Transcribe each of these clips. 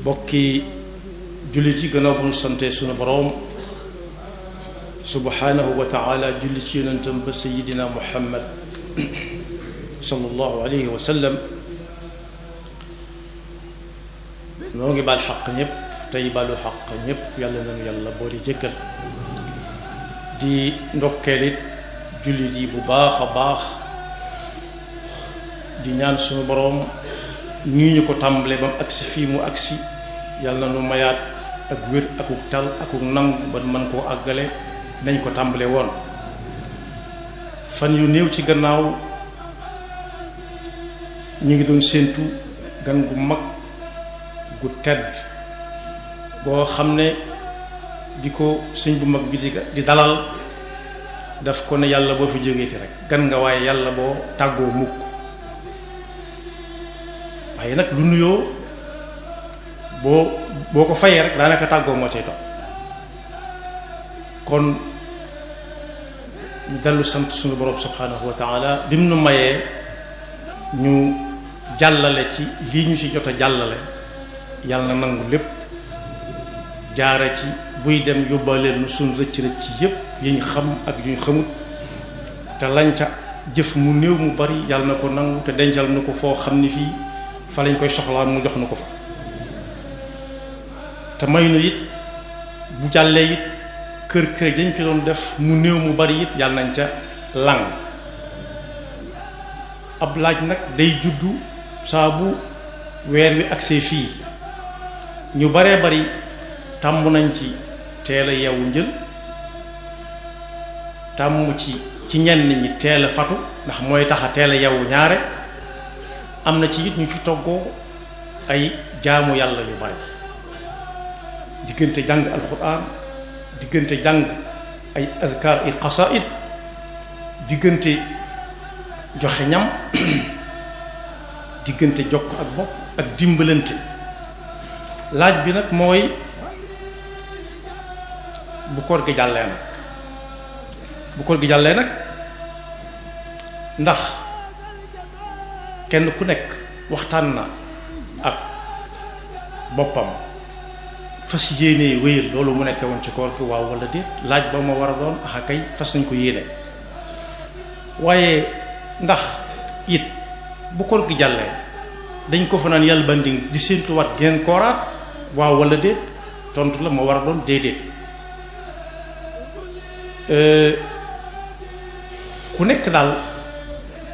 bokki jullit yi gannaaw bu ñu sante sunu boroom subhanahu wa taala julli ci yonentam ba sayidina muhammad sallallahu alayhi wa sallam noo ngi baal xaq ñëpp tey baalu xaq ñëpp yàlla nañu yàlla boole jëggal di ndokkeel it jullit yi bu baax a baax di ñaan sunu boroom nii ñu ko tàmbale ba mu agsi fii mu agsi yàlla na nu mayaat ak wér akuk tal akuk nangu ba mën koo àggale nañ ko tàmbale woon fan yu néew ci gannaaw ñu ngi doon séentu gan gu mag gu tedd boo xam ne di ko sëñ bu mag bi di dalal daf ko ne yàlla boo fi jógeeti rek gan nga waaye yàlla boo tàggoo mukk waaye nag lu nuyoo boo ko fayee rek daanaka tàggoo moo cay topp kon ñu dellu sant suñu borom subhanahu wa taala lim nu mayee ñu jàllale ci lii ñu ci jot a jàllale yàlla na nangu lépp jaare ci buy dem yóbbaaleel nu suñ rëcc-rëcc yépp yi ñu xam ak yu ñu xamut te lañ ca jëf mu néew mu bari yàlla na ko nangu te dencal na ko foo xam ni fii fa lañ koy soxlaa mu jox na ko fa te may nu it bu jàllee it kër dañ ci doon def mu néew mu bari it yàlla nañ ca lang ab laaj nag day juddu saa bu weer wi agsee fii ñu baree bari tàmm nañ ci teel a yeewu njël tàmm ci ñenn ñi teel a fatu ndax mooy tax a teel a yeewu ñaare am na ci it ñu ci toggoo ay jaamu yàlla yu bari diggante jàng alxuraan diggante jàng ay azkar ay xasaid diggante joxe ñam diggante jokk ak bopp ak dimbalante laaj bi nag mooy bu koor gi jàllee nag ndax kenn ku nekk waxtaan na ak boppam fas yéene wéyal loolu mu nekkee woon ci koor gi waaw wala déet laaj ba ma war a doon axa kay fas nañ ko yéene waaye ndax it bu koor gi jàllee dañ ko fa naan yàlla bandi di séentuwaat geneen kooraat waaw wala déet tontu la ma war a doon déedéet ku nekk daal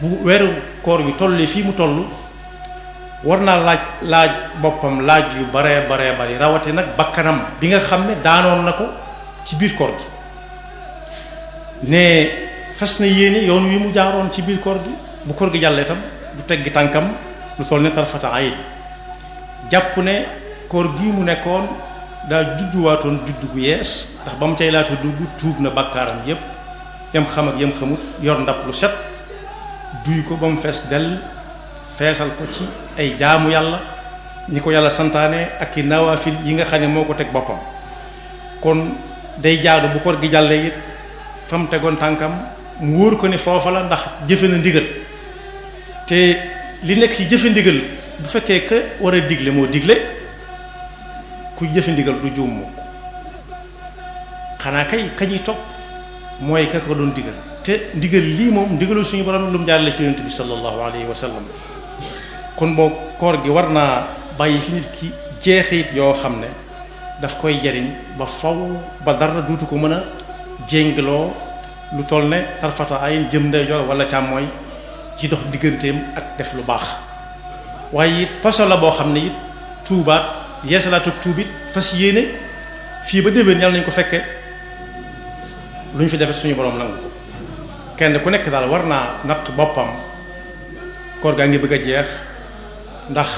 bu weeru koor yu tollee fii mu toll war naa laaj boppam laaj yu baree bari rawate nag bakkanam bi nga xam ne daanoon na ko ci biir koor gi ne fas na yéene yoon wi mu jaaroon ci biir koor gi bu koor gi jàllee tam du teggi tànkam lu toll ne tarfata ayin jàpp ne koor gii mu nekkoon daa judduwaatoon juddu gu yees ndax ba mu cay laata dugg tuub na bakkaaram yépp yam xam ak yam xamut yor ndab lu set duy ko ba mu fees dell feesal ko ci ay jaamu yàlla ñi ko yàlla santaane ak i nawaafil yi nga xam ne moo ko teg boppam kon day jaadu bu koor gi jàllee it fa mu tegoon tànkam mu wóor ko ne foofa la ndax jëfe na ndigal te li nekk ci jëfe ndigal bu fekkee que war a digle moo digle kuy jëfe ndigal du juum mukk xanaa kay kañuy topp mooy ka ko doon digal te ndigal lii moom ndigalul suñu borom lu mu jaarale ci yonent bi sallallahu alayhi wa sallam kon boo koor gi war naa bàyyi ci nit ki jeexit yoo xam ne daf koy jariñ ba faw ba dara duutu ko mën a jéngloo lu toll ne tarfata ayin jëm ndeyjoor wala càmmooy ci dox digganteem ak def lu baax waaye it paso la boo xam ne it tuubaat yeesalaat ak tuubit fas yéene fii ba déwén yàlla nañu ko fekke lu ñu fi defee suñu borom nangu ko kenn ku nekk daal war naa natt boppam koor gaa ngi bëgg a jeex ndax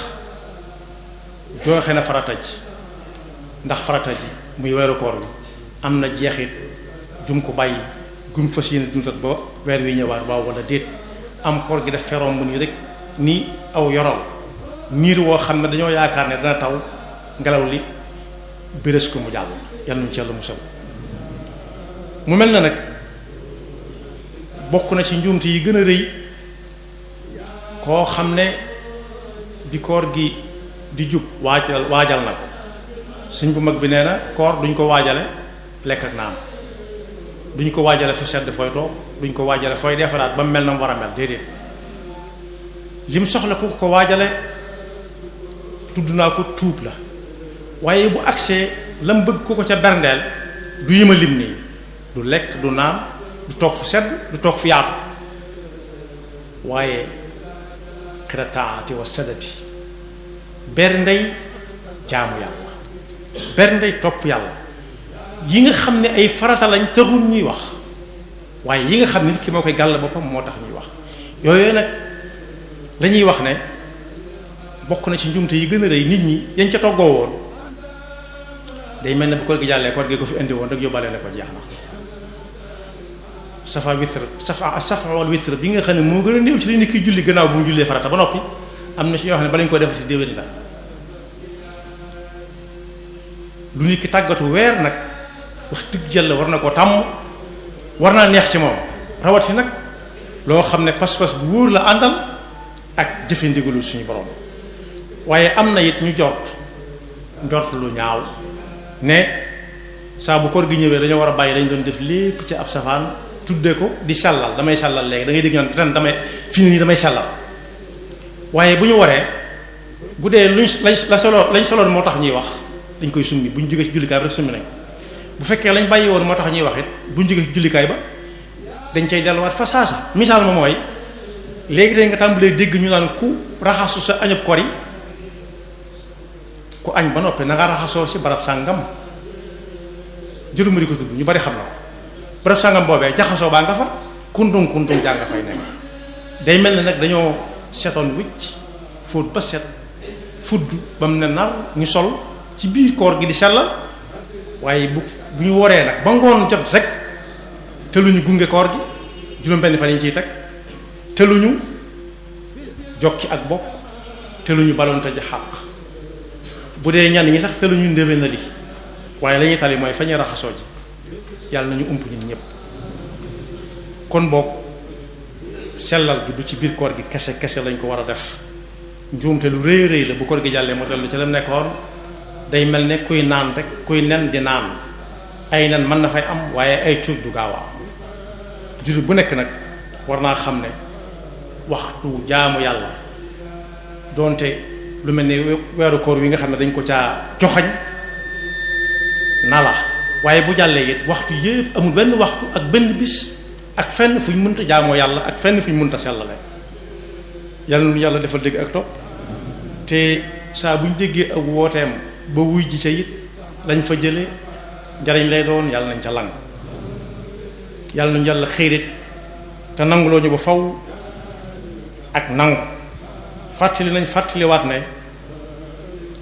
joxe na farata ji ndax farata ji muy weeru koor bi am na jeexit jum ko bàyyi gum fas yéene dundat ba weer wi ñëwaat waaw wala déet am koor gi def feroom bu nii rek ni aw yoral niir woo xam ne dañoo yaakaar ne dana taw ngelaw li bérés ko mu jàll yàlla nañu ci yàlla musal mu mel na nag bokk na ci njuumte yi gën a rëy koo xam ne bi koor gi di jub waajal na ko sëñ bu mag bi nee na koor duñ ko waajale lekk ak naan duñ ko waajale fu sedd fooy toog duñ ko waajale fooy defaraat ba mel na mu war a mel déedéet lim soxla ku ko waajale tudd naa ko tuub la waaye bu agsee lam bëgg ku ko ca berndeel du yima lim nii du lekk du naan du toog fu sedd du toog fu yaatu waaye xirataati wa sadati berndey jaamu yàlla berndey topp yàlla yi nga xam ne ay farata lañ taxul ñuy wax waaye yi nga xam ne nit ki moo koy gàll boppam moo tax ñuy wax yooyu nag lañuy wax ne bokk na ci njumte yi gën a rëy nit ñi yañ ca toggoo woon day mel ne bu koor gi jàllee koor gi ko fi indi woon rek yóbbaale ne ko jeex na safa wal witr bi nga xam ne moo gën a néew ci li nit ki julli gannaaw bu mu jullee farata ba noppi am na ci yoo xam ne bala ñu ko defal ci déwén la lu nit ki tàggatu weer nag wax dëgg yàlla war na koo tàmm war naa neex ci moom rawati nag loo xam ne pas-pas bu wóor la àndal ak jëfe ndigalu suñu borom waaye am na it ñu njort lu ñaaw ne saa bu koor gi ñëwee dañoo war a bàyyi dañ doon def lépp ci ab safaan tudde ko di sàllal damay sàllal léegi da ngay dégg ñoon ren damay fii nii damay sàllal waaye bu ñu waree bu dee lañ soloon moo tax ñuy wax dañ koy summi bu ñu jógee ci jullikaay ba rek summi nañ ko bu fekkee lañ bàyyi woon moo tax ñuy wax it bu ñu jógee ci jullikaay ba dañ cay delluwaat fa saasa misaal ma mooy léegi tey nga tàmbalee dégg ñu naan ku raxasu sa añub kor yi ku añ ba noppi na nga raxasoo ci barab sàngam jëruma di ko tudd ñu bari xam na ko barab sàngam boobee jaxasoo baa nga fa kundung jaa nga fay nekk day mel ne nag dañoo setoon wicc fóot ba set fudd ba mu ne nar ñu sol ci biir koor gi di sellal waaye bu ñu waree nag ba ngoon jot rek te lu ñu gunge koor gi juróom-benn fan yi ñu ciy teg te lu ñu jokki ak bokk te lu ñu balonte ji xàq bu dee ñan ñi sax te lu ñu ndéwé na li waaye la ñuy tali mooy fa ñuy raxasoo ji yàlla nañu ump ñun ñëpp kon boog sellal gi du ci biir koor gi kese lañ ko war a def njuumte lu rëy rëy la bu koor gi jàllee moo dellu ci la nekkoon day mel ne kuy naan rek kuy nen di naan ay nen mën na fay am waaye ay cuuj du gaaw a am jullit bu nekk nag war naa xam ne waxtu jaamu yàlla doonte lu mel ni weeru koor wi nga xam ne dañ ko caa joxañ na la waaye bu jàllee it waxtu yépp amul benn waxtu ak benn bis ak fenn fu ñu mënta jaamoo yàlla ak fenn fu ñu mënta sellale yàlla nu yàlla defal dégg ak topp te saa bu ñu déggee ak wooteem ba wuy ji ca it lañ fa jële njariñ lay doon yàlla nañ ca lang yàlla nañu yàlla xëyrit te nanguloo ñu ba faw ak nangu fàttaliwaat ne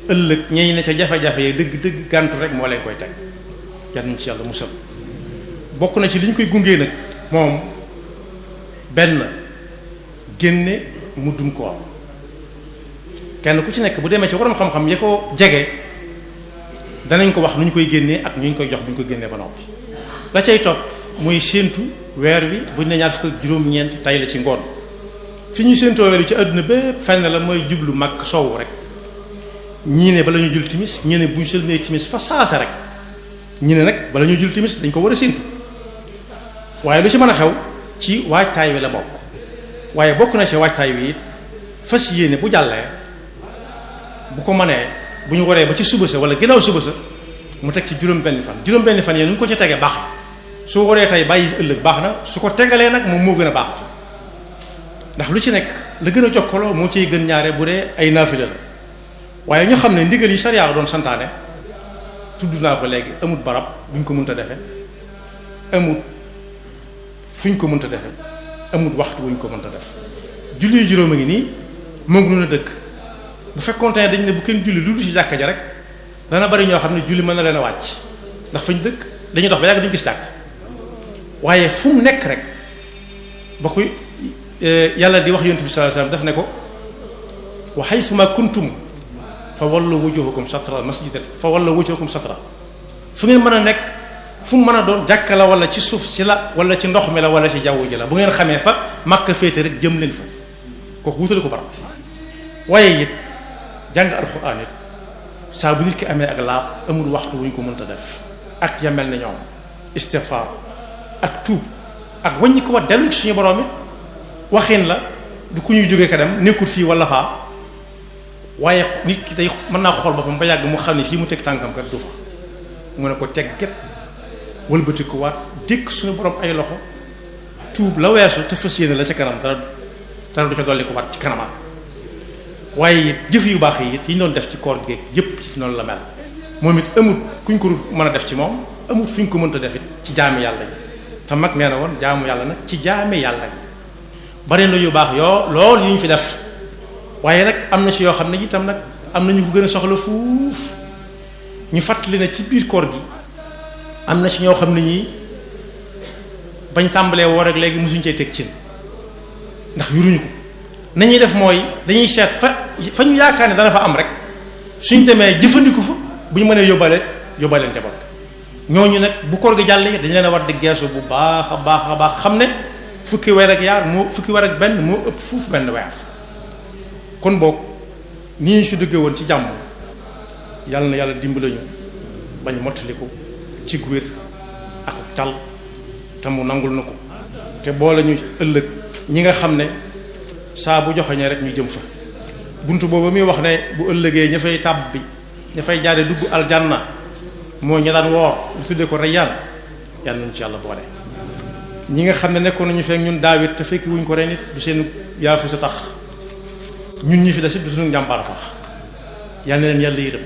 ëllëg ñi ne ca jafe-jafe yi dëgg gàntu rek moo leen koy teg yàlla nañ ci yàlla musal bokk na ci li ñu koy gungee nag moom benn génne muddum koor kenn ku ci nekk bu demee ci waroon xam-xam ya ko jege danañ ko wax nu ñu koy génnee ak ñu ñu koy jox bu ñu ko génnee ba noppi la cay topp muy séentu weer wi buñ ne ñaar fukk ak juróom-ñeent tay la ci ngoon fi ñuy séentoo weer wi ci àdduna bépp fenn la mooy jublu mag sowu rek ñii ne bala ñu jul timis ñii ne bu ñu sëlmee timis fa saasa rek ñii ne nag bala ñu jul timis dañ ko war a séentu waaye lu ci mën a xew ci waajtaay wi la bokk waaye bokk na ci waajtaay wi it fas yéene bu jàllee bu ko mënee bu ñu waree ba ci suba sa wala ginnaaw suba sa mu teg ci juróom-benn fan yéen nu ñu ko ci tegee baax na su waree tey bàyyi ëllëg baax na su ko tegalee nag moom moo gën a baax ndax lu ci nekk la gën a jokkaloo moo ciy gën ñaare bu dee ay naafila la waaye ñu xam ne ndigal yi sariya doon santaane tudd naa ko léegi amut barab buñ ko mënta defe amut fuñ ko mënta defe amut waxtu wuñ ko mënta def julli juróom a ngi nii moo ngi nun a dëkk bu fekkoonte ne dañ ne bu kenn julli lu dul ci jàkka ja rek dana bari ñoo xam ne julli mën na leen a wàcc ndax fañ dëkk dañuy dox ba yàgg duñ gis jàkk waaye fu mu nekk rek ba koy yàlla di wax yonent bi sallallahu alayhi wasallam daf ne ko wa haythuma kuntum fa wallu wujuhakum satra masjidat fa wallu wujuhakum satra fu ngeen mën a nekk fu mu mën a doon jàkka la wala ci suuf si la wala ci ndox mi la wala ci jaww ji la bu ngeen xamee fa Makka féete rek jëm leen fa kooku wutale ko barab waaye it jàng alxuraan it saa bu nit ki amee ak laab amul waxtu wuñ ko mënta def ak ya mel ne ñoom istighfar ak tuub ak wàññi ko wa dellu ci suñu borom it waxin la du ku ñuy jógee ka dem nekkul fii wala faa waaye nit ki tey mën naa xool boppam ba yàgg mu xam ne fii mu teg tànkam kat du fa mu ne ko teg get wëlbati ko waat dékk suñu borom ay loxo tuub la weesu te fas yéene la ca kanam dara du ca dolli ko waat ci kanamaat waaye jëf yu baax yi it yi ñu doon def ci koor géeg yépp ci noonu la mel moom it amut kuñ ko mën a def ci moom amut fu ñu ko mënta def it ci jaami yàlla yi te mag nee na woon jaamu yàlla nag ci jaami yàlla yi bari na yu baax yoo lool yu ñu fi def waaye nag am na ci yoo xam ne itam nag am na ñu ko gën a soxla fuuf ñu fàttali ne ci biir koor gi am na ci ñoo xam ne ñii bañ tàmbalee woor ak léegi mosuñ cee teg cin ndax yuruñu ko nañuy def mooy dañuy seet fa ñu yaakaar ne dana fa am rek suñ demee jëfandiku fa bu ñu mënee yóbbaleen njaboot ñooñu nag bu koor gi jàllee dañ leen a war di geesu bu baax a baax xam ne fukki weer ak benn moo ëpp fuuf benn weer kon boog ni ñu si duggee woon ci jàmm yàlla na yàlla dimbali ñu bañ mottaliku ci wér ak tal te mu nangul na ko te boole ñu ëllëg ñi nga xam ne saa bu joxoñee rek ñu jëm fa buntu boobu muy wax ne bu ëllëgee ña fay tàbb bi ña fay jaare dugg aljanna moo ña daan woor lu tuddee ko reyyaan yàlla nañu ci yàlla boole ñi nga xam ne nekkoon nañu fekk ñun daawit te fekki wuñ ko ren it du seen yaafu sa tax ñun ñi fi des it du suñu njàmbaar tax yal na leen yàlla yërëm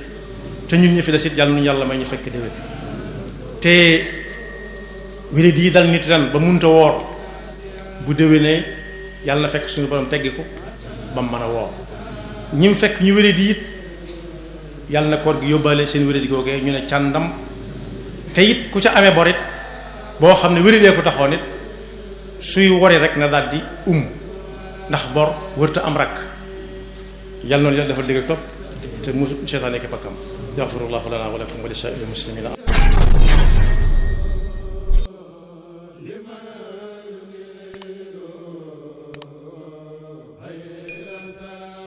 te ñun ñi fi des it yàlla nañu yàlla may ñu fekk déwén te wéré di dal nit ren ba munta woor bu déwénee yàlla na fekk suñu borom teggi ko ba mu mën a woor ñi mu fekk ñu wéré di it yàlla na koor gi yóbbaale seen wéré di googee ñu ne càndam te it ku ca amee bor it boo xam ne wéré dee ko taxoon it suy wori rek na daal di ndax bor wërta am rakk yàlla noonu yàlla dafa dégg ak topp te mu seytaane ki bakkam yaxfirullahu lana wa lakum wa li saa'iril muslimina